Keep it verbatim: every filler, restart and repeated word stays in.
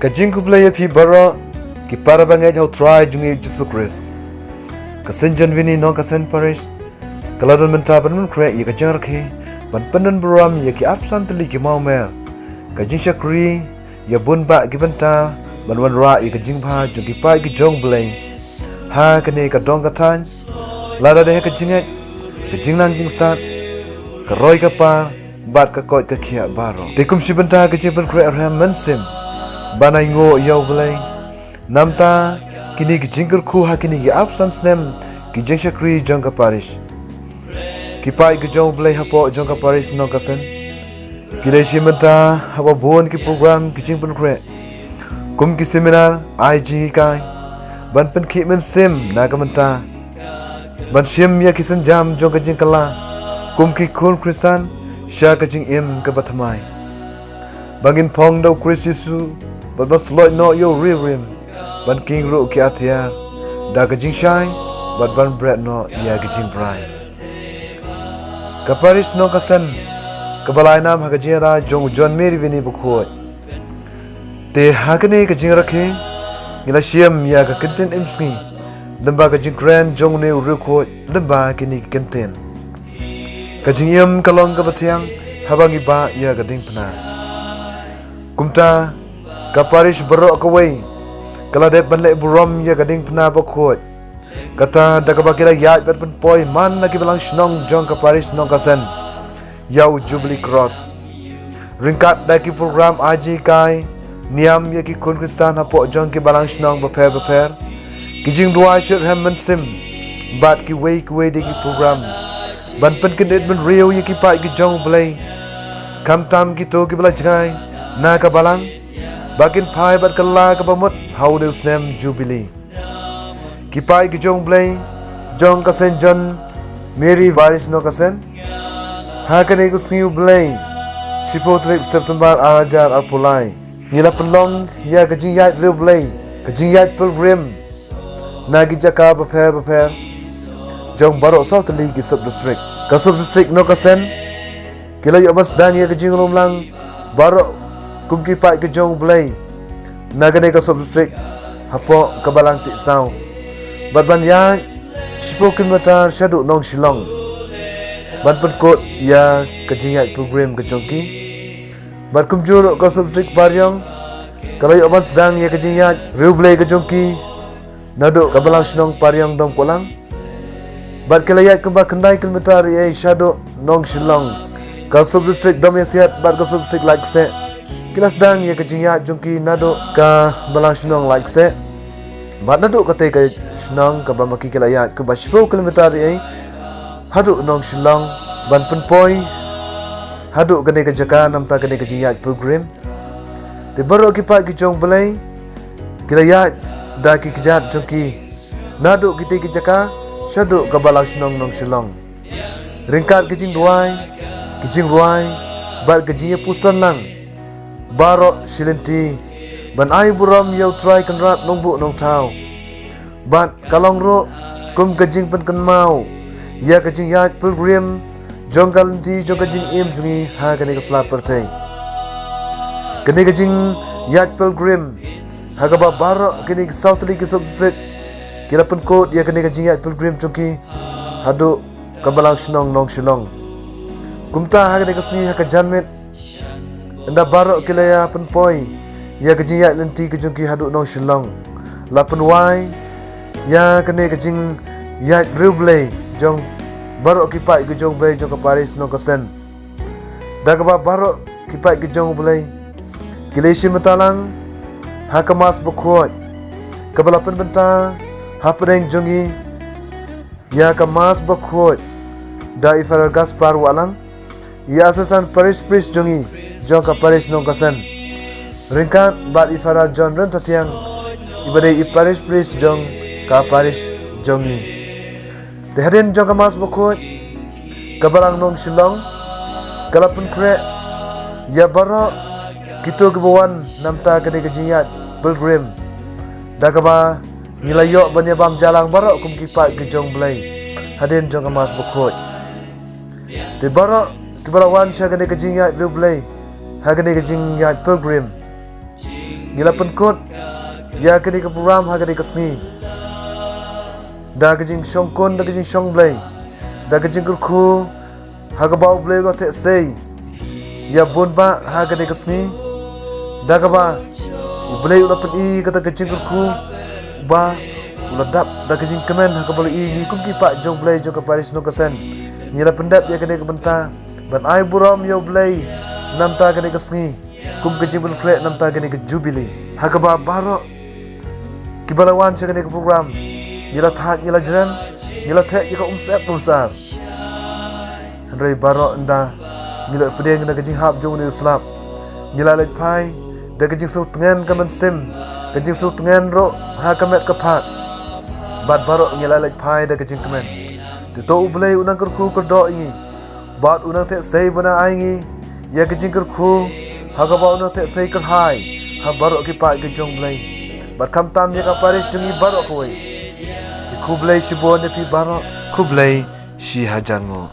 Ka jingkhublei ïa phi baroh ki para bangeit ha u Trai jong ngi Jisu Khrist. Ka Saint John Vianney Nongkasen Parish ka la don mynta ban pynkhreh ïa ka jingrakhe ban pyndon burom ïa ki arphew san tylli ki mawmer, ka jingshakri ïa bun bah ki bynta ban wanrah ïa ka jingbha jong ki paid ki jong U Blei ha kane ka dong ka thaiñ, lada dei ha ka jingngeit, ka jingnang jingsat, ka roi ka par bad ka koit ka khiah baroh. Te kum shi bynta ka jingpynkhreh rhem mynsiem ban ainguh ïa U Blei. Namar kine ki jingkyrkhu ha kine ki arphew san snem ki jingshakri jong ka parish, ki paid ki jong U Blei hapoh jong ka parish Nongkasen ki la shim bynta haba bun ki program ki jingpynkhreh kum ki seminar, ai jinghikai ban pynkhih mynsiem na ka bynta ban shim ïa ki sienjam jong ka jingkylla kum ki khun Khristan sha ka jingim kaba thymmai, ba ngin phong da U Khrist Jisu bad ban slot noh ïa u riewrim, ban king ruh ki atiar da ka jingshai bad ban bret noh ïa ka jingbrai. Ka parish Nongkasen kaba la ai nam ha ka jingïada jong u John Mary Vianney Bakhuid. Te ha kane ka jingrakhe ngi la shim ïa ka kyntien imsngi lyngba ka jingkren jong une u riewkhuid lyngba kine ki kyntien. Ka jingim ka long kaba thiang haba ngi bah ïa ka diengphna. Kumta ka parish baroh kawei ka la dep ban leh burom ïa ka diengphna bakhuid. Kata da kaba ki la ïaid bad pynpoi man la ki balang shnong jong ka parish Nongkasen ïa u Jubilee Cross. Ryngkat da ki program ai jinghikai niam ïa ki khun Khristan hapoh jong ki balang shnong bapher bapher, ki jingduwai shitrhem mynsiem bad kiwei kiwei de ki program ban pynkyndit bynriew ïa ki paid ki jong U Blei, khamtam kito kiba la jngai na ka balang, ba kin phai bad kylla kaba mut ha une u snem Jubilee. Ki paid ki jong U Blei jong ka Saint John Mary Parish Nongkasen, ha kane ka sngi U Blei, shiphew tarik September ar hajar arphew lai, ngi la pynlong ïa ka jingïaid riewblei, ka jingïaid pilgrim na ki jaka bapher bapher jong baroh saw tylli ki sub district. Ka sub district Nongkasen ki la ïoh ban sdang ïa ka jinglum lang baroh kum ki paid ki jong U Blei na kane ka sub district hapoh ka balang Tiehsaw, bad ban ïaid shiphew kilometer shaduh Nongshillong ban pynkut ïa ka jingïaid pilgrim ka jong ki. Bad kumjuh ruh ka sub district Pariong ka la ïoh ban sdang ïa ka jingïaid riewblei ka jong ki naduh ka balang shnong Pariong Domkulang, bad ki la ïaid kumba khyndai kilometer ïa shaduh Nongshillong. Ka sub district Domiasiat bad ka sub district Laitkeseh ki la sdang ïa ka jingïaid jong ki naduh ka balang shnong Laitkeseh, bad naduh katei ka shnong kaba ma ki ki la ïaid kumba shiphew kilometer ïa haduh Nongshillong ban pynpoi haduh kane ka jaka namar kane ka jingïaid pilgrim. Te baroh ki paid ki jong U Blei ki la ïaid da ki kjat jong ki naduh kitei ki jaka shaduh ka balang shnong Nongshillong, ryngkat ki jingduwai, ki jingrwai bad ki jingïapuson lang baroh shi lynti ban ai burom ïa U Trai Kynrad Nongbuh Nongthaw. Bad ka long ruh kum ka jingpynkynmaw ïa ka jingïaid pilgrim jong ka lynti jong ka jingim jong ngi ha kane ka sla pyrthei. Kane ka jingïaid pilgrim ha kaba baroh kine ki saw tylli ki sub district ki la pynkut ïa kane ka jingïaid pilgrim jong ki haduh ka balang shnong Nongshillong. Kumta ha kane ka sngi ha ka janmiet, ynda baroh ki la ïa pynpoi ïa ka jingïaid lynti ka jong ki haduh Nongshillong, la pynwai ïa kane ka jingïaid riewblei jong baroh ki paid ki jong U Blei jong ka parish Nongkasen. Da kaba baroh ki paid ki jong U Blei ki la shim bynta lang ha ka mass bakhuid kaba la pynbynta hapdeng jong ngi ïa ka mass bakhuid da i Father Gaspar Wahlang, i Assistant Parish Priest jong ngi jong ka parish Nongkasen, ryngkat bad i Father John Ryntatiang, iba dei i Parish Priest jong ka parish jong ngi. Te hadien jong ka mass bakhuid, ka balang Nongshillong ka la pynkhreh ïa baroh kito kiba wan namar kane ka jingïaid pilgrim, da kaba ngi la ïoh ban ïa bam ja lang baroh kum ki paid ki jong U Blei hadien jong ka mass bakhuid. Te baroh kiba la wan sha kane ka jingïaid riewblei ha kane ka jingïaid pilgrim, Ngi la pynkut ïa kane ka program ha kane ka sngi da ka jingshongkun, da ka jingshong Blei, da ka jingkyrkhu ha kaba U Blei u la theh sei ïa bun bah ha kane ka sngi, da kaba U Blei u la pyni kata ka jingkyrkhu ba u la dap da ka jingkmen ha kaba la i ngi kum ki paid jong Blei jong ka parish Nongkasen. Ngi la pyndep ïa kane ka bynta ban ai burom ïa U Blei namta kane ka sngi kum ka jingpynkhreh namta kane ka jubili. Ha kaba baroh kiba la wan sha kane ka program, ngi la thait, ngi la jrem, ngi la theh ïa ka umsyep umsyar. Hynrei baroh ynda ngi la pdiang da ka jinghap jong une u slap, ngi la leit phai da ka jingsngewtngen ka mynsiem, ka jingsngewtngen ruh ha ka met ka phad. Bad baroh ngi la leit phai da ka jingkmen. Te to U Blei u nang kyrkhu kyrdoh ïa ngi bad u nang theh sei ban ai ngi ïa ka jingkyrkhu ha kaba u nang theh sei kyrhai ha baroh ki paid ka jong Blei bad khamtam ïa ka parish jong ngi baroh kawei. Te khublei shibun ïa phi baroh, khublei shihajar nguh.